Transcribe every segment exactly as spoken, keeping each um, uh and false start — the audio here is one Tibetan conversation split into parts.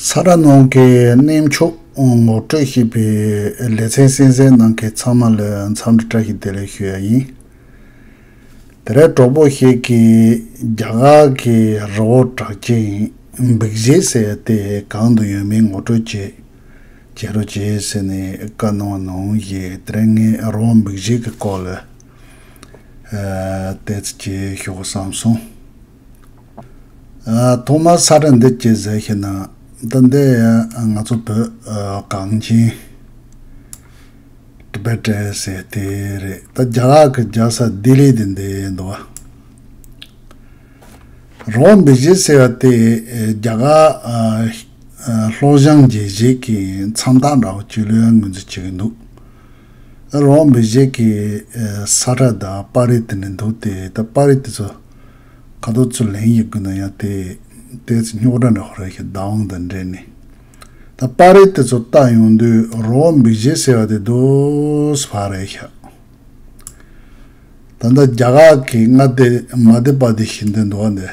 ས་ཁྲ་ནང་གི་གནས་མཆོག་ངོ་སྤྲོད་ཞེས་པའི་ལེ་ཚན་གསན་གཟིགས་གནང་མཁན་ཚང་མ་ལ་འཚམས་འདྲི་བཀྲ་ཤིས་བདེ་ལེགས་ཞུ་ཡ་ཡིན། དེ་རིང་གྲོགས་པོ་ཞིག་གིས་རྒྱ་གར་གྱི་རི་བོ་གྲགས་ཅན་འབིག་བྱེད་ཟེར་ཡ་དེ་གང་དུ་ཡོད་མེད་ངོ་སྤྲོད་བྱེད་བྱེད་རོགས་བྱེད་ཟེར་ནས་བཀའ་གནང་བ་ནང་བཞིན་དེ་རིང་ངས་རི་བོ་འབིག་བྱེད་ཀྱི་སྐོར་ལ་ཨ་ཏོག་ཙམ་ཞུ་དགོས་བསམ་སོང་། ཨ་ཐོག་མར་ས་ཁྲ་འདི་ཅི་ཟེར་ཞེ་ན། ད་འདི་ང་ཚོ་བོད་ཨ་གངས་ཅན་ཏི་བེ་ཊ་ཟེར་དེ་རེད། ད་རྒྱ་གར་གྱི་རྒྱལ་ས་ལྡི་ལི་དེ་འདི་འདུག་བ། རི་བོ་འབིག་བྱེད་ཟེར་བ་དེ་རྒྱ་གར་ཨ་ཨ་ལྷོ་བྱང་གི་བྱེད་ཀྱི་མཚམས་རྟགས་འདྲ་བོ་ཅིག་ལ་ངོས་འཛིན་བྱེད་ཀྱི་འདུག་རི་བོ་འབིག་བྱེད་ཀྱི་ཨ་ས་ཁྲ་དང་པར་རིས་དེ་འདྲ་འདུག་སྟེ། ད་པར་རིས་དེ་ཚོ་ཁ་ཐོག་ཚུར་ལེན་ཡི་དགོས་ན་ཡང་དེ་ཏོག་ཙམ་རྙོག་དྲ་འདྲ་བོ་རེད་ཤག་བདག་དབང་དང་འབྲེལ་ནས། ད་པར་རིས་དེ་ཚོ་བལྟ་ཡོང་དུས་རི་བོ་འབིག་བྱེད་ཟེར་བ་དེ་འདུག་སེ་ཕར་རེད་ཤག་ད་ལྟ་རྒྱ་གར་གྱི་མངའ་སྡེ་མ་དྷྱ་པ་དེ་ཤི་འདི་འདུག་བ་འདི།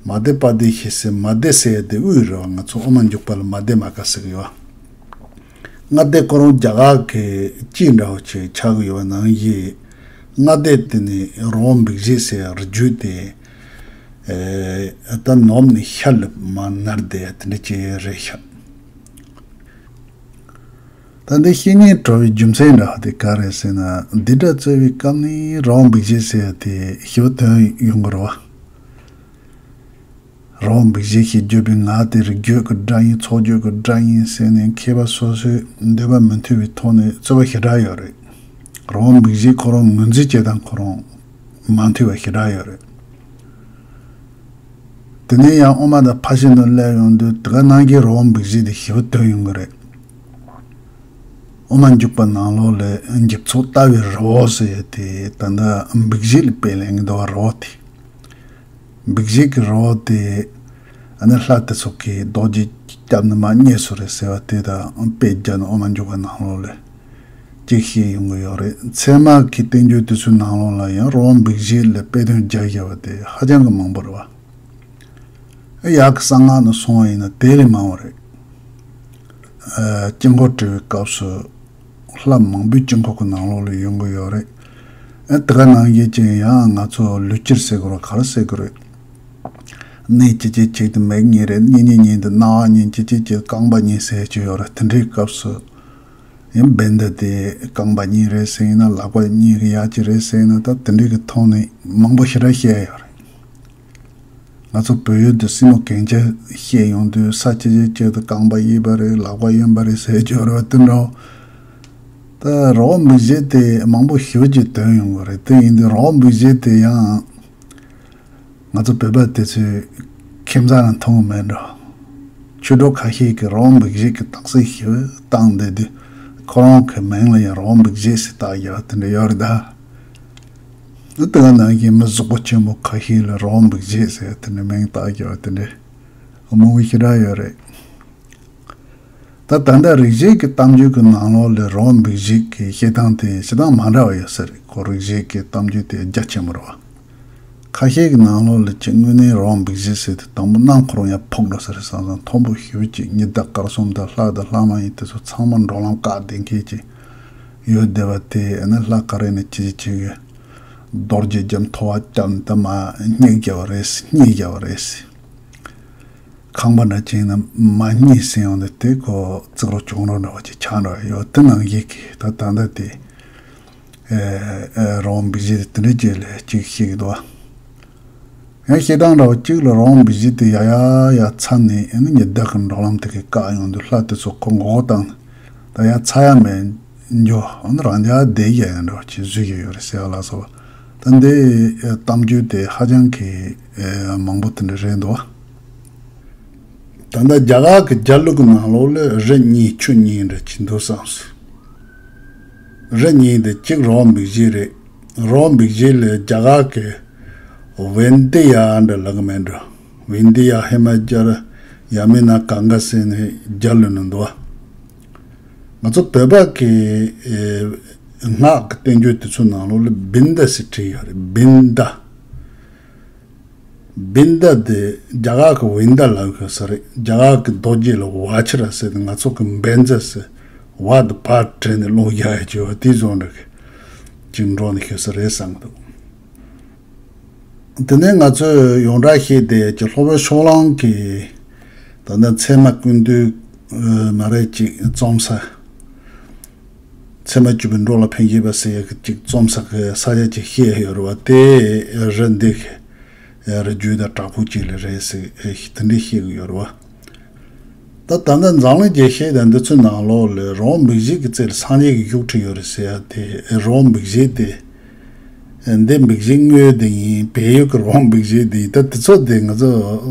མ་དྷྱ་པ་དེ་ཤི་ཟེར། མ་དྷྱ་ཟེར་དེ་དབུས་རེད་བ། ང་ཚོ་ཨོ་མ་འཇུག་པ་ལ་མ་དྷྱ་མ་ཀ་ཟེར་གི་ཡོད། མངའ་སྡེ་ཁོ་རང་རྒྱ་གར་གྱི་སྤྱི་འདྲ་བོ་ཅིག་ཆགས་ཀྱི་ཡོད་པ་ནང་བཞིན། མངའ་སྡེ་དེ་ནི་རི་བོ་འབིག་བྱེད་ཟེར་རི་རྒྱུད་དེ་ཨེ་ད་ནུབ་ནས་ཤར་ལ་མར་ནར་བསྡད་དེ་འདྲ་ཅིག་རེད་ཤག་ད་འདི་བཤད་སྙིང་བྲོ་བའི་རྒྱུ་མཚན་འདྲ་བ་དེ་ག་རེད་ཟེར་ན། འདི་འདྲ་རྩོད་པའི་སྐབས་ནས་རི་བོ་འབིག་བྱེད་ཟེར་ཡ་དེ་ཞེ་པོ་ཐོན་ཡོང་གི་རེད་བ། རི་བོ་འབིག་བྱེད་ཞེས་བརྗོད་པའི་ངག་དེ་རིགས་རྒྱུད་ཀྱི་སྒྲ་ཡིན་ཚོགས་རྒྱུད་ཀྱི་སྒྲ་ཡིན་ཟེར་ནས་མཁས་པ་སོ་སོའི་འདོད་པ་མི་མཐུན་པའི་ཐོག་ནས་རྩོད་པ་ཞེ་དྲག་ཡོད་རེད། རི་བོ་འབིག་བྱེད་ཁོ་རང་ངོས་འཛིན་བྱེད་སྟངས་ཁོ་རང་མ་མཐུན་པ་ཞེ་དྲག་ཡོད་རེད། དེ་ནས་ཡང་དབུ་མ་དང་ཕར་ཕྱིན་དུ་སླེབས་ཡོང་དུས་དེ་ག་ནང་གི་རི་བོ་འབིག་བྱེད་དེ་ཞེ་པོ་ཐོན་ཡོང་གི་རེད། དབུ་མ་འཇུག་པ་ནང་ལོགས་ལ་འཇིག་ཚོགས་ལྟ་བའི་རི་བོ་ཟེར་ཡ་དེ་ད་ལྟ་འབིག་བྱེད་ལ་དཔེ་ལེན་གྱི་འདུག་བ། རི་བོ་དེ། འབིག་བྱེད་ཀྱི་རི་བོ་དེ་ཨ་ནི་ལྷ་དེ་ཚོ་གིས་རྡོ་རྗེ་བརྐྱབས་ནས་མར་བསྙེགས་སོང་རེད་ཟེར་བ་དེ་དང་དཔེ་བརྒྱབ་ནས་དབུ་མ་འཇུག་པ་ནང་ལོགས་ལ་གཅིག་བཤད་ཡོང་གི་ཡོད་རེད། ཚད་མ་གི་བསྟན་བཅོས་དེ་ཚོའི་ནང་ལོགས་ལ་ཡང་རི་བོ་འབིག་བྱེད་ལ་དཔེ་དོན་རྒྱག་བཞག་པ་དེ་ཧ་ཅང་གི་མང་པོ་རེད་བ། ཨ་ཡག་གི་གསང་སྔགས་ནས་སོང་བ་ཡིན་ན་དེ་ལས་མང་བ་རེད། ཨ་དཀྱིལ་འཁོར་བྲི་བའི་སྐབས་སུ་ལྷ་མང་པོའི་དཀྱིལ་འཁོར་གྱི་ནང་ལོགས་ལ་ཡོང་གི་ཡོད་རེད། ཨ་དེ་ག་ནང་བཞིན་ཅིག་ཡང་ང་ཚོ་ལུས་དཀྱིལ་ཟེར་དགོས་རེད། ག་རེ་ཟེར་དགོས་རེད། སྣེ་གཅིག་གཅིག་གཅིག་ཏུ་མིག་གཉིས་རེད། གཉིས་གཉིས་གཉིས་ཏུ་རྣ་བ་གཉིས། གཅིག་གཅིག་གཅིག་རྐང་པ་གཉིས་ཟེར་གྱི་ཡོད་རེད། དེ་འདྲའི་སྐབས་སུ་ཡང་བྷནྡྷ་དེ་རྐང་པ་གཉིས་རེད་ཟེར་ཡིན་ན། ལག་པ་གཉིས་ཀྱི་ཡ་གཅིག་རེད་ཟེར་ཡིན་ན། ད་དེ་འདྲའི་གི་ཐོག་ནས་མང་པོ་ཞེ་དྲག་བཤད་ཡོད་རེད། ང་ཚོ་བོད་ཡུལ་དུ་སྲིན་མོ་གན་རྐྱལ་བཤད་ཡོང་དུས་ས་གཅིག་གཅིག་གཅིག་ཏུ་རྐང་པ་གཡས་པ་རེད། ལག་པ་གཡོན་པ་རེད་ཟེར་གྱི་ཡོད་རེད་བ། དེ་འདྲ་བོ། ད་རི་བོ་འབིག་བྱེད་དེ་མང་པོ་ཞེ་པོ་ཅིག་ཐོན་ཡོང་གི་རེད། དེ་ཡིན་དུས་རི་བོ་འབིག་བྱེད་དེ་ཡང་ང་ཚོ་བོད་པ་དེ་ཚོས་ཁྱིམ་ཚང་ལ་མཐོང་གི་མེད་འགྲོ། ཆོས་གྲོགས་ཁ་ཤས་ཀྱིས་རི་བོ་འབིག་བྱེད་ཀྱི་རྟགས་གསལ་ཞེ་པོ་བཏང་བསྡད་དུས་ཁོ་རང་གི་མིང་ལ་ཡང་རི་བོ་འབིག་བྱེད་ཟེར་བཏགས་ཡོད་པ་དེ་འདྲ་ཡོད་རེད་ད། དེ་ག་ནང་བཞིན་མི་གཟུགས་པོ་ཆེན་པོ་ཁ་ཤས་ལ་རི་བོ་འབིག་བྱེད་ཟེར་དེ་འདྲ་མིང་བཏགས་ཡོད་པ་དེ་འདྲ་མང་པོ་ཞེ་དྲག་ཡོད་རེད། ད་ད་ལྟ་རིག་བྱེད་ཀྱི་གཏམ་རྒྱུད་ཀྱི་ནང་ལོགས་ལ་རི་བོ་འབིག་བྱེད་ཀྱི་བཤད་སྟངས་དེ་བཤད་སྟངས་མ་འདྲ་བ་ཡོད་ས་རེད། ཁོ་རིག་བྱེད་ཀྱི་གཏམ་རྒྱུད་དེ་རྒྱ་ཆེན་པོ་རེད་བ། ཁ་ཤས་ཀྱི་ནང་ལོགས་ལ་ཅིག་དངོས་གནས་རི་བོ་འབིག་བྱེད་ཟེར་དུས་དང་པོ་གནམ་ཁོ་རང་ཡར་ཕོག་འགྲོ་ས་རེད་བསམ་བསམ། མཐོན་པོ་ཞེ་པོ་ཅིག་ཉི་ཟླ་སྐར་གསུམ་དང་ལྷ་དང་ལྷ་མ་ཡིན་དེ་ཚོ་ཚང་མ་འགྲོ་ལམ་བཀག་བསྡད་མཁན་ཅིག་ཡོད་བསྡད་པ་དེ། ཨ་ནི་ལྷ་ག་རེ་ནས་ཅི་ཅི་ཅིག་གིས་རྡོ་རྗེ་རྒྱབ་མཐོ་བ་བརྐྱབས་ནས་ད་མར་བསྙེགས་བཞག་པ་རེད། བསྙེགས་བཞག་པ་རེད། ཁང་པ་འདྲ་ཅིག་ནང་མར་བསྙེགས་ཟིན་ཡོང་དུས་དེ་ཁོ་བརྩིགས་རོགས་གྱོན་རོགས་འདྲ་བ་ཅིག་ཆགས་འགྲོ་ཡོད། དེ་ནང་བཞིན་གྱི་ད་ད་ལྟ་དེ་ཨེ་ཨེ་རི་བོ་འབིག་བྱེད་དེ་འདྲ་ཅིག་ལ་ཅིག་བཤད་ཀྱི་འདུག་བ། ཡང་བཤད་སྟངས་འདྲ་བ་གཅིག་ལ་རི་བོ་འབིག་བྱེད་དེ་ཡ་ཡ་ཡ་ཚ་ནས་ཨ་ནི་ཉི་ཟླ་གི་འགྲོ་ལམ་དེ་གི་བཀག་ཡོང་དུས་ལྷ་དེ་ཚོ་ཁོ་མགོ་སྐོར་བཏང་ནས་ད་ཡ་ཚ་ཡ་མེད། འགྱོ། འོ་ན་རང་རྒྱལ་བསྡད་ཡ་ཡ་འདྲ་བ་ཅིག་བཟོས་ཀྱི་ཡོད་རེད་ཟེར་བ་ལ་སོགས་པ། ད་འདི་གཏམ་རྒྱུད་དེ་ཧ་ཅང་གི་མང་པོ་དེ་འདྲ་རེད་འདུག་བ། ད་ལྟ་རྒྱ་གར་གྱི་རྒྱལ་གླུ་གི་ནང་ལོགས་ལ་རི་གཉིས་ཆུ་གཉིས་འདྲ་ཅིག་འདུག་བསམ་སོང་། རི་གཉིས་དེ་གཅིག་རི་བོ་འབིག་བྱེད་རེད། རི་བོ་འབིག་བྱེད་ལ་རྒྱ་གར་གྱི་ཝིནྡི་ཡ་འདྲ་ལབ་གི་མེད་འགྲོ། ཝིནྡི་ཡ་ཧི་མ་ཅལ་ཡ་མུ་ན་གངྒཱ་ཟེར་ནས་རྒྱལ་གླུ་ནང་འདུག་བ། ང་ཚོ་བོད་པ་གི་ཨེ་སྔགས་ཀྱི་བསྟན་བཅོས་དེ་ཚོའི་ནང་ལོགས་ལ་བིན་ད་ཟེར་བྲིས་ཡོད་རེད། བིན་ད། བིན་ད་དེ་རྒྱ་གར་གི་བིན་ད་ལབ་ཡོད་ས་རེད། རྒྱ་གར་གི་རྡོ་རྗེ་ལ་བ་ཆི་ར་ཟེར་ཏེ། ང་ཚོ་གི་བན་ཛ་ཟེར། བ་དེ་བ་བྲིས་ནས་ཀློག་ཡག་ཡ་ཅིག་ཡོད་པ། དེ་བཟོ་འདྲ་གི་ཅིག་འགྲོ་ནས་ཡོད་ས་རེད་བསམ་གི་འདུག་དེ་ནས་ང་ཚོས་ཡོངས་གྲགས་བཤད་བསྡད་ཀྱི་སློབ་དཔོན་ཕྱོགས་གླང་གིས་ད་ལྟ་ཚད་མ་ཀུན་བཏུས་མ་རེད་ཅིག་རྩོམ་ས། ཚད་མ་བཅུ་པའི་འགྲོ་ལ་ཕན་བཞེད་པ་ཟེར་ཡག་གི་ཅིག་རྩོམ་ས་གི་ས་ཆ་ཅིག་བཤད་ཡོད་རེད་བ། དེ་རི་འདི་གི་རི་རྒྱུད་དང་བྲག་ཕུག་ཅིག་ལ་རེད་ཟེར་དེ་འདྲས་བཤད་གི་ཡོད་རེད་བ། ད་ད་ལྟ་འཛམ་གླིང་རྒྱས་བཤད་དང་འདི་ཚོའི་ནང་ལོགས་ལ་རི་བོ་འབིག་བྱེད་ཀྱི་རྩེ་ལ་སངས་རྒྱས་ཀྱི་བཞུགས་ཁྲི་ཡོད་རེད་ཟེར་ཡག་དེ། རི་བོ་འབིག་བྱེད་དེ། འདི་འབིག་བྱེད་དངོས་དེ་ཡིན། བལ་ཡུལ་གྱི་རི་བོ་འབིག་བྱེད་དེ་ཡིན། ད་དེ་ཚོ་དེ་ང་ཚོ་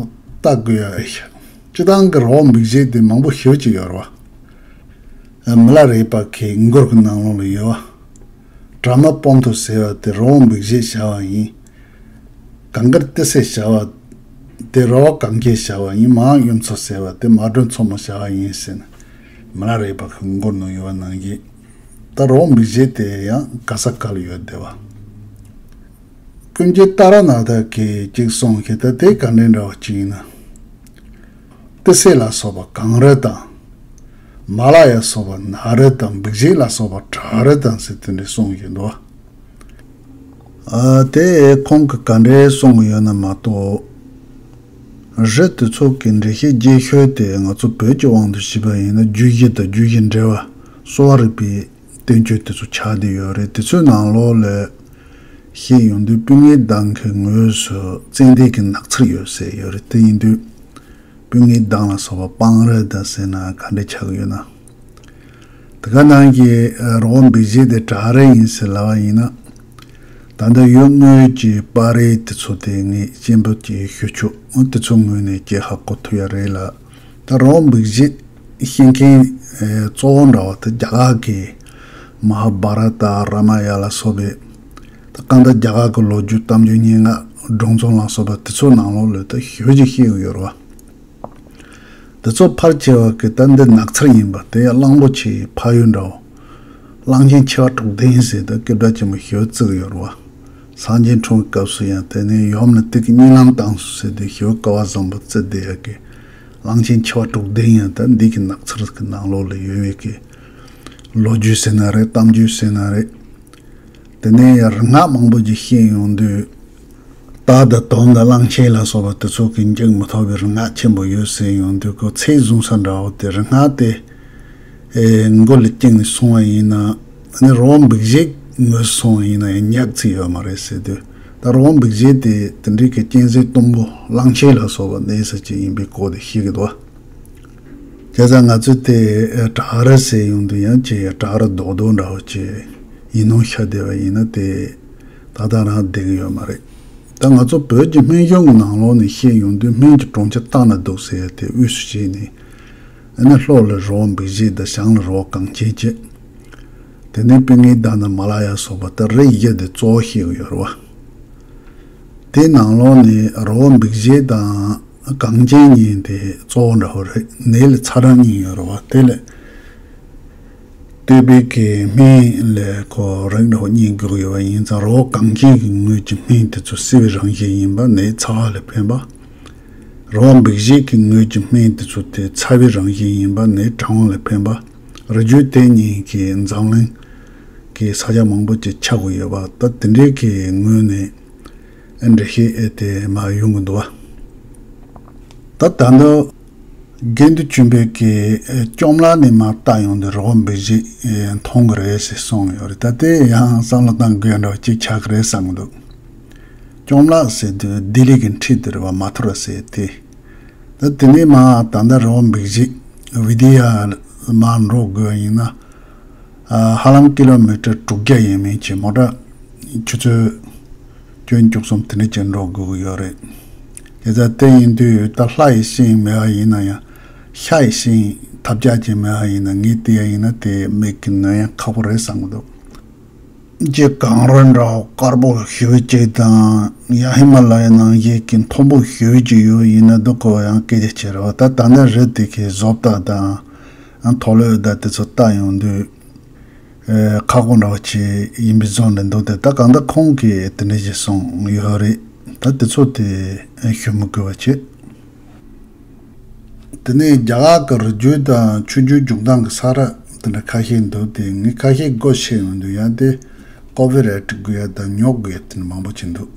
ལྟ་དགོས་ཡ་ཡིན། སྤྱིར་བཏང་གི་རི་བོ་འབིག་བྱེད་དེ་མང་པོ་ཞེ་པོ་ཅིག་ཡོད་རེད་བ། མི་ལ་རས་པ་ཁའི་མགུར་གྱི་ནང་ལོགས་ལ་ཡོད་བ། དྲ་མ་སྤོམ་ཐོ་ཟེར་བ་དེ་རི་བོ་འབིག་བྱེད་བྱ་བ་ཡིན། གངས་དཀར་ཏི་སེ་བྱ་བ་དེ་རི་བོ་གངས་ཅན་བྱ་བ་ཡིན། མང་གཡུ་མཚོ་ཟེར་བ་དེ་མ་དྲོས་མཚོ་མོ་བྱ་བ་ཡིན་ཟེར་ནས་མི་ལ་རས་པ་ཁའི་མགུར་ནང་ཡོད་པ་ནང་བཞིན། ད་རི་བོ་འབིག་བྱེད་དེ་ཡང་ག་ས་ག་ལ་ཡོད་བསྡད་བ། ཀུན་མཁྱེན་ཏཱ་ར་ནཱ་ཐ་གིས་ཅིག་གསུངས་ཤིང་། ད་དེ་ག་འདྲའི་འདྲ་བ་ཅིག་ཡིན་ན། ཏི་སེ་ལ་སོགས་པ་གངས་རི་དང་། མ་ལ་ཡ་སོགས་པ་ནགས་རི་དང་། འབིག་བྱེད་ལ་སོགས་པ་བྲག་རི་དང་ཟེར་དེ་འདྲའི་གསུངས་ཡོད་འདུག་ཨ། དེ་ཁོང་གིས་ག་འདྲའི་གསུངས་ཡོད་ན་མ་གཏོགས། རི་དེ་ཚོ་གི་འགྲེལ་བཤད་རྒྱས་ཤོས་དེ་ང་ཚོ་བོད་ཀྱི་དབང་དུ་བྱས་པ་ཡིན་ན། རྒྱུད་བཞི་དང་རྒྱུད་བཞི་འགྲེལ་བ། གསོ་བ་རིག་པའི་བསྟན་བཅོས་དེ་ཚོ་ཆགས་བསྡད་ཡོད་རེད། དེ་ཚོའི་ནང་ལོགས་ལ་བཤད་ཡོང་དུས། སྤུན་ངའི་གདངས་ཀྱི་ངོས་སུ་ཙན་དན་གྱི་ནགས་ཚལ་ཡོད་ཟེར་ཡོད་རེད། དེ་ཡིན་དུས་སྤུན་ངའི་གདངས་ལ་སོགས་པ་སྤང་རི་དང་ཟེར་ན་ག་འདྲ་ཆགས་ཡོད་ན། དེ་ག་ནང་གི་རི་བོ་འབིག་བྱེད་དེ་བྲག་རི་ཡིན་ཟེར་ལབ་པ་ཡིན་ན། ད་ལྟ་ཡུལ་དངོས་ཀྱི་པར་རིས་དེ་ཚོ་དེ་ངས་སྤྱན་འབུལ་གྱིས་ཞུ་ཆོག་དེ་ཚོའི་ངོས་ནས་ཀྱི་ཧ་གོ་ཐུབ་ཡ་རེད་ལ། ད་རི་བོ་འབིག་བྱེད་ཤེས་མཁན་གཙོ་བོ་འདྲ་བ་དེ་རྒྱ་གར་གྱི་མ་ཧཱ་བྷ་ར་ཏ། རཱ་མ་ཡ་ན་ལ་སོགས་པའི། ད་གང་ལྟར་རྒྱ་གར་གྱི་ལོ་རྒྱུས། གཏམ་རྒྱུད། སྙན་ངག་སྒྲུང་རྩོམ་ལ་སོགས་པ་དེ་ཚོའི་ནང་ལོགས་ལ་ད་ཞེ་པོ་ཅིག་བཤད་ཀྱི་ཡོད་རེད་བ། དེ་ཚོ་ཕལ་ཆེ་བ་གིས་ད་འདི་ནགས་ཚལ་ཡིན་པ། དེ་ཡང་གླང་པོ་ཆེའི་ཕ་ཡུལ་འདྲ་བོ། གླང་ཆེན་མཆེ་བ་དྲུག་ལྡན་ཟེར་ད་སྐད་གྲགས་ཆེན་པོ་ཞེ་པོ་བརྩི་གི་ཡོད་རེད་བ། སངས་རྒྱས་འཁྲུངས་པའི་སྐབས་སུ་ཡང་དེ་ནས་ཡུམ་ལ་དེ་གི་གཉིད་ལམ་བཏང་སོང་ཟེར་ཏེ་ཞེ་པོ་སྐལ་བ་བཟང་པོ་བརྩི་བསྡད་ཡག་གི། གླང་ཆེན་མཆེ་བ་དྲུག་ལྡན་ཡང་ད་འདི་གི་ནགས་ཚལ་གི་ནང་ལོགས་ལ་ཡོད་པའི་གི་ལོ་རྒྱུས་ཟེར་ན་རེད། གཏམ་རྒྱུད་ཟེར་ན་རེད། དེ་ནས་ཡང་རིག་སྔགས་མང་པོ་ཅིག་བཤད་ཡོང་དུས། སྟག་དང་དོམ་དང་གླང་ཆེན་ལ་སོགས་པ་དེ་ཚོ་གིས་འཇིགས་མི་ཐུབ་པའི་རིག་སྔགས་ཆེན་པོ་ཡོད་ཟེར་ཡོང་དུས། ཁོ་ཚེ་བཟུང་ས་འདྲ་བོ་དེ། རིག་སྔགས་དེ་ཨེ་མགོ་ལ་བཅིངས་ནས་སོང་བ་ཡིན་ན། ཨ་ནི་རི་བོ་འབིག་བྱེད་ངོས་སུ་སོང་བ་ཡིན་ན་ཡང་ཉག་ཅིག་ཡོད་མ་རེད་ཟེར་དུས། ད་རི་བོ་འབིག་བྱེད་དེ་དེ་འདྲའི་གི་གཅན་གཟན་གཏུམ་པོ་གླང་ཆེན་ལ་སོགས་པ་གནས་ས་ཅིག་ཡིན་པའི་སྐོར་དེ་བཤད་ཀྱི་འདུག་བྱས་ཙང་ང་ཚོས་དེ་བྲག་རི་ཟེར་ཡོང་དུས་ཡང་ཅིག་བྲག་རི་རྡོག་རྡོག་འདྲ་བོ་ཅིག་ཡིན་ནོ་ཤར་བསྡད་པ་ཡིན་ན། དེ་ཏག་ཏག་རང་བསྡད་ཀྱི་ཡོད་མ་རེད། ད་ང་ཚོ་བོད་ཀྱི་སྨན་གཞུང་གི་ནང་ལོགས་ནས་བཤད་ཡོང་དུས། སྨན་གྱི་གྲོང་ཁྱེར་སྟག་ན་སྡུག་ཟེར་ཡ་དེ་དབུས་སུ་བྱས་ནས། ཨ་ནི་ལྷོ་ལ་རི་བོ་འབིག་བྱེད་དང་། བྱང་ལ་རི་བོ་གངས་ཅན་བྱེད། དེ་ནས་སྤུན་ངའི་གདངས་དང་མ་ལ་ཡ་སོགས་པ་ད་རི་བཞི་དེ་གཙོ་བོ་བཤད་ཀྱི་ཡོད་རེད་བ། དེའི་ནང་ལོགས་ནས་རི་བོ་འབིག་བྱེད་དང་གངས་ཅན་གཉིས་དེ་གཙོ་བོ་འདྲ་བོ་རེད། ནད་ལ་ཚ་གྲང་གཉིས་ཡོད་རེད་བ། དེ་ལ་བསྟོད་པའི་གི་སྨན་ལ་ཁོ་རིགས་འདྲ་བོ་གཉིས་དགོས་ཡོད་པ་ཡིན་ཙང་། རི་བོ་གངས་ཅན་གྱི་ངོས་ཀྱི་སྨན་དེ་ཚོ་བསིལ་བའི་རང་བཞིན་ཡིན་པ། ནད་ཚ་བ་ལ་ཕན་པ། རི་བོ་འབིག་བྱེད་ཀྱི་ངོས་ཀྱི་སྨན་དེ་ཚོ་དེ་ཚ་བའི་རང་བཞིན་ཡིན་པ། ནད་གྲང་བ་ལ་ཕན་པ། རི་རྒྱུད་དེ་གཉིས་ཀྱིས་འཛམ་གླིང་གི་ས་ཆ་མང་པོ་ཅིག་ཁྱབ་ཀྱི་ཡོད་པ། ད་དེ་འདྲའི་གི་ངོས་ནས་འགྲེལ་བཤད་དེ་མར་ཡོང་གི་འདུག་བ། ད་ད་ལྟ་དགེ་འདུན་ཆོས་འཕེལ་གྱིས་ཨེ་ཅོམ་ལགས་ནས་མར་བལྟ་ཡོང་དུས་རི་བོ་འབིག་བྱེད་ཨེ་མཐོང་གི་རེད་ཟེར་གསུངས་ཡོད་རེད། ད་དེ་ཡང་བསམ་བློ་གཏང་དགོས་འདྲ་བ་ཅིག་ཆགས་ཀྱི་རེད་བསམ་གྱི་འདུག་ཅོམ་ལགས་ཟེར་དུས་ལྡི་ལི་གི་འཁྲིས་དེ་རེད་བ། མ་ཐུ་ར་ཟེར་དེ། ད་དེ་ནས་མར་ད་ལྟ་རི་བོ་འབིག་བྱེད་བི་དི་ཡ་མར་འགྲོ་དགོས་ཡིན་ན། ཨ་ཧ་ལམ་ཀི་ལོ་མི་ཊར་དྲུག་བརྒྱ་ཡས་མས་ཅིག་མོ་ཊ་ཆུ་ཚོད་བཅུ་བཅུ་གསུམ་དེ་འདྲ་ཅིག་འགྲོ་དགོས་ཀྱི་ཡོད་རེད། དེ་ཙང་དེ་ཡིན་དུས་ད་ལྷ་ཡི་ཤིང་མེད་པ་ཡིན་ན་ཡང་། ཤ་ཡི་ཤིང་ཐབས་ཆག་ཅིག་མེད་པ་ཡིན་ན། ངས་བལྟས་པ་ཡིན་ན་དེ་མིག་གིས་ནོན་ཡ་ཁག་པོ་རེད་བསམ་གྱི་འདུག་ཅིག་གངས་རི་འདྲ་བོ་དཀར་པོ་ཞེ་པོ་ཅིག་དང་། ཡང་ཧི་མ་ལ་ཡའི་ནང་བཞིན་གྱི་མཐོན་པོ་ཞེ་པོ་ཅིག་ཡོད་ཡིན་ན་འདུག་གོ། ཡང་སྐད་ཆ་བྱེད་རེད་བ། ད་ད་ལྟ་རི་དེ་གའི་བཟོ་ལྟ་དང་། ཨ་མཐོ་ལོས་དང་དེ་ཚོ་བལྟ་ཡོང་དུས། ཨེ་ཁག་པོ་འདྲ་བོ་ཅིག་ཡིན་པའི་བཟོ་འདྲ་འདུག་སྟེ། ད་གང་ལྟར་ཁོང་གིས་དེ་འདྲ་ཞིག་གསུངས་ཡོད་རེད། ད་དེ་ཚོ་དེ་ཞུ་མི་དགོས་པ་བྱེད། དེ་ནས་རྒྱ་གར་གྱི་རི་རྒྱུད་དང་ཆུ་རྒྱུད་རྒྱུག་སྟངས་ཀྱི་ས་ར་དེ་འདྲ་ཁ་ཤས་འདུག་དེ་ངས་ཁ་ཤས་སྒོ་ཕྱེ་ཡོང་དུས་ཡང་དེ་ཀོ་པི་རའེ་ཊི་དགོས་ཡ་དང་ཉོག་དགོས་ཡ་དེ་འདྲ་མང་པོ་ཅིག་འདུག་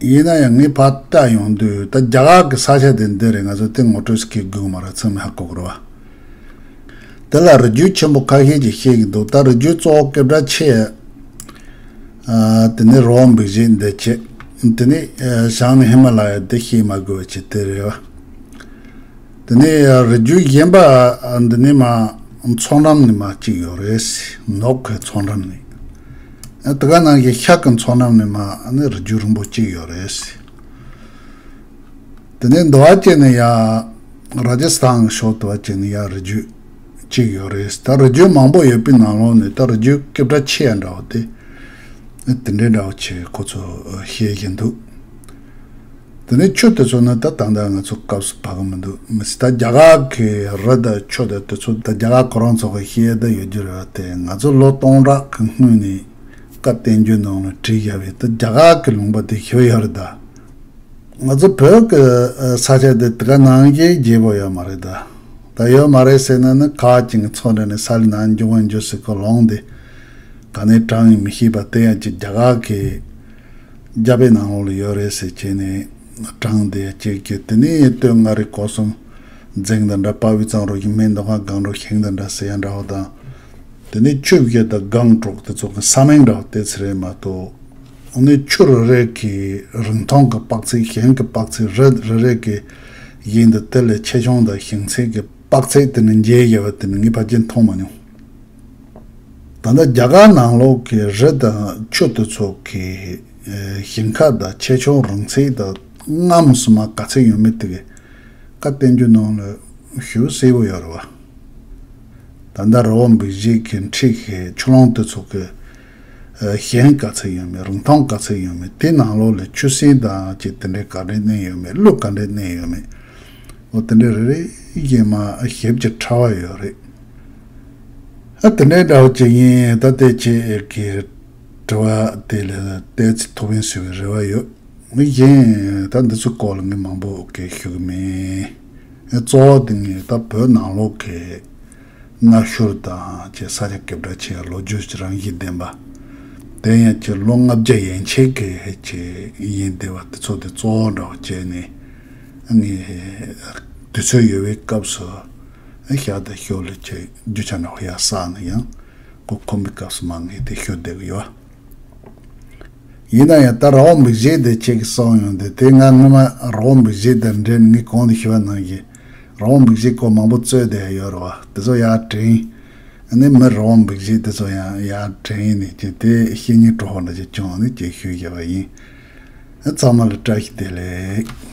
ཡིན་ན་ཡང་ངས་ཕར་བལྟ་ཡོང་དུས་ད་རྒྱ་གར་གྱི་ས་ཆ་དེ་འདི་རེད། ང་ཚོ་དེ་ངོ་སྤྲོད་ཞིག་གི་དགོས་མ་རེད། ཚང་མས་ཧ་གོ་གི་རེད་བ། དེ་ལ་རི་རྒྱུད་ཆེན་པོ་ཁ་ཤས་ཀྱིས་བཤད་ཀྱི་འདུག་ད་རི་རྒྱུད་གཙོ་བོ་སྐད་གྲགས་ཆེ་ཡ། ཨ། དེ་ནས་རི་བོ་འབིགས་བྱེད་འདི་བྱེད། དེ་ནས་ཨ་བྱང་ནས་ཧི་མ་ལ་ཡ་འདི་བཤད་མ་དགོས་པ་བྱེད་དེ་རེད་བ། དེ་ནས་ཨ་རི་རྒྱུད་གཞན་པ་ཨ་འདི་ནས་མར་མཚོ་འགྲམ་ནས་མར་གཅིག་ཡོད་རེད། ནུབ་ཀྱི་མཚོ་འགྲམ་ནས། ཨ་དེ་ག་ནང་བཞིན་ཤར་གྱི་མཚོ་འགྲམ་ནས་མར་ཨ་ནི་རི་རྒྱུད་རིང་པོ་གཅིག་ཡོད་རེད། དེ་ནས་འདི་བ་ཅན་ནི་ཡ། ར་ཇ་སི་ཐན་གྱི་ཕྱོགས་དེ་བ་ཅན་ནི་ཡ་རི་རྒྱུད་གཅིག་ཡོད་རེད། ད་རི་རྒྱུད་མང་པོ་ཡོད་པའི་ནང་ལོགས་ནས་ད་རི་རྒྱུད་སྐད་གྲགས་ཆེ་ཡ་འདྲ་བོ་དེ། དེ་འདྲའི་འདྲ་བོ་ཆེ་ཁོ་ཚོ་བཤད་བཞིན་འདུག་དེ་ནས་ཆུ་དེ་ཚོ་ནི་ད་ད་ལྟ་ང་ཚོ་སྐབས་སུ་བབས་ཀྱི་མི་འདུག་མི་སྲིད། ད་རྒྱ་གར་གྱི་རི་དང་ཆུ་དང་དེ་ཚོ་ད་རྒྱ་གར་ཁོ་རང་ཚོ་གི་བཤད་ཡ་ད་ཡོད་རྒྱུ་རེད་བ། དེ་ང་ཚོ་ལོ་སྟོང་ཕྲག་གི་སྔོན་ནས་བཀའ་བསྟན་འགྱུར་ནང་ལ་བྲིས་བཞག་པའི་ད་རྒྱ་གར་གྱི་ལུང་པ་དེ་ཞུ་ཡ་རེད་ད། ང་ཚོ་བོད་ཀྱི་ས་ཆ་དེ་དེ་ག་ནང་བཞིན་རྒྱས་པོ་ཡོད་མ་རེད་ད། ད་ཡོད་མ་རེད་ཟེར་ན་ནི་ཁ་ཅིག་གི་མཚོ་འདྲ་ནས་ས་ལ་ནང་འཇུག་འཇུག་ཟེར་གོ་ལོང་དེ་ག་ནས་དྲངས་ཡིན་མི་ཤེས་པ་དེ་ཡང་ཅིག་རྒྱ་གར་གྱི་རྒྱ་དཔེ་ནང་ལོགས་ལ་ཡོད་རེད་ཟེར་བྱས་ནས་དྲངས་དེ་ཅིག་གི་དེ་ནས་སྟོད་མངའ་རིས་སྐོར་གསུམ་འཛིང་དང་འདྲ། དཔའ་བོའི་གཙང་རོ་ཡིན་མིན་མདོ་ཁམས་སྒང་དྲུག་ཞིང་དང་འདྲ་ཟེར་ཡ་འདྲ་བོ་དང་། དེ་ནས་ཆུ་བཞི་དང་སྒང་དྲུག་དེ་ཚོ་གི་ས་མིང་འདྲ་བོ་དེ་ཚོ་རེད་མ་གཏོགས། འོ་ནས་ཆུ་རེ་རེ་གི་རིང་ཐུང་གི་དཔག་ཚད། ཞིང་གི་དཔག་ཚད། རི་རེ་རེ་གི་ཡིན་དང་དེ་ལས་ཆེ་ཆུང་དང་ཞིང་ཚད་ཀྱི་དཔག་ཚད་དེ་ནི་འཇལ་ཡོད་པ་དེ་ནི་ངས་ཕལ་ཆེར་མཐོང་མ་མྱོང་། ད་ལྟ་རྒྱ་གར་ནང་ལོགས་ཀྱི་རི་དང་ཆུ་དེ་ཚོ་གི་ཞིང་ཁ་དང་ཆེ་ཆུང་རིང་ཚད་དང་རྔམ་སོ་མ་ག་ཚད་ཡོད་མེད་དེ་གི་བཀའ་བསྟན་འགྱུར་ནང་ལ་ཞེ་གསལ་པོ་ཡོད་རེད་བ། ད་ལྟ་རི་བོ་འབིགས་བྱེད་ཀྱི་འཁྲིས་ཀྱི་ཆུ་ཀླུང་དེ་ཚོ་གི་ཞིང་ག་ཚད་ཡོད་མེད། རིང་ཐུང་ག་ཚད་ཡོད་མེད། དེ་ནང་ལོགས་ལ་ཆུ་སྲིན་དང་ཅིག་དེ་འདྲའི་ག་འདྲས་གནས་ཡོད་མེད། ཀླུ་ག་འདྲས་གནས་ཡོད་མེད། འོ་དེ་འདྲས་རེ་རེ་བཞིན་མར་ཞིབ་ཅིང་ཕྲ་བ་ཡོད་རེད། ཨ་དེ་འདྲའི་འདྲ་བོ་ཅིག་ཡིན། ད་ལྟའི་ཁྱེད་ཀྱི་དྲི་བ་དེ་ལ་ཏོག་ཙམ་ཐུགས་ཕན་གསོས་པའི་རེ་བ་ཡོད། ངས་གཞན་ད་འདི་ཚོའི་སྐོར་ལ་ངས་མང་པོ་གི་ཞུ་གི་མེད། གཙོ་བོ་དེ་ངས་ད་བོད་ནང་ལོགས་ཀྱི་གནའ་ཤུལ་དང་ཅིག་ས་ཆ་སྐད་གྲགས་ཆེ་བ། ལོ་རྒྱུས་ཀྱི་རང་བཞིན་ལྡན་པ། དེ་ཡང་ཅིག་ལོ་ལྔ་བརྒྱ་ཡན་ཆད་ཀྱི་ཅིག་ཡིན་བསྡད་པ་དེ་ཚོ་དེ་གཙོ་བོ་འདྲ་བོ་བྱས་ནས་ངས་དུས་ཚོད་ཡོད་པའི་སྐབས་སུ་ཞར་དང་ཞོར་ལ་ཅིག་རྒྱུ་ཆ་འདྲ་བོ་ཡར་བསགས་ན་ཡང་། གོ་ཁོམ་པའི་སྐབས་སུ་མར་ངས་དེ་ཞུ་བསྡད་ཀྱི་ཡོད། ཡིན་ན་ཡང་ད་རི་བོ་འབིགས་བྱེད་དེ་ཁྱེད་ཀྱིས་གསུངས་ཡོང་དུས། དེ་ང་སྔོན་མ་རི་བོ་འབིགས་བྱེད་དང་འབྲེལ་ནས་ངས་གོང་དུ་ཞུས་པ་ནང་བཞིན་རི་བོ་འབིགས་བྱེད་སྐོར་མང་པོ་རྩོད་བསྡད་ཡོད་རེད་བ། དེ་ཚོ་ཡར་དྲན། ཨ་ནི་མི་རི་བོ་འབིགས་བྱེད་དེ་ཚོ་ཡང་ཡར་དྲན་ནས་ཅིག་དེ་བཤེས་གཉེན་གྲོགས་པོ་འདྲ་ཅིག་བྱུང་ནས་ཅིག་ཞུས་བཞག་པ་ཡིན། ཚང་མ་ལ་བཀྲ་ཤིས་བདེ་ལེགས།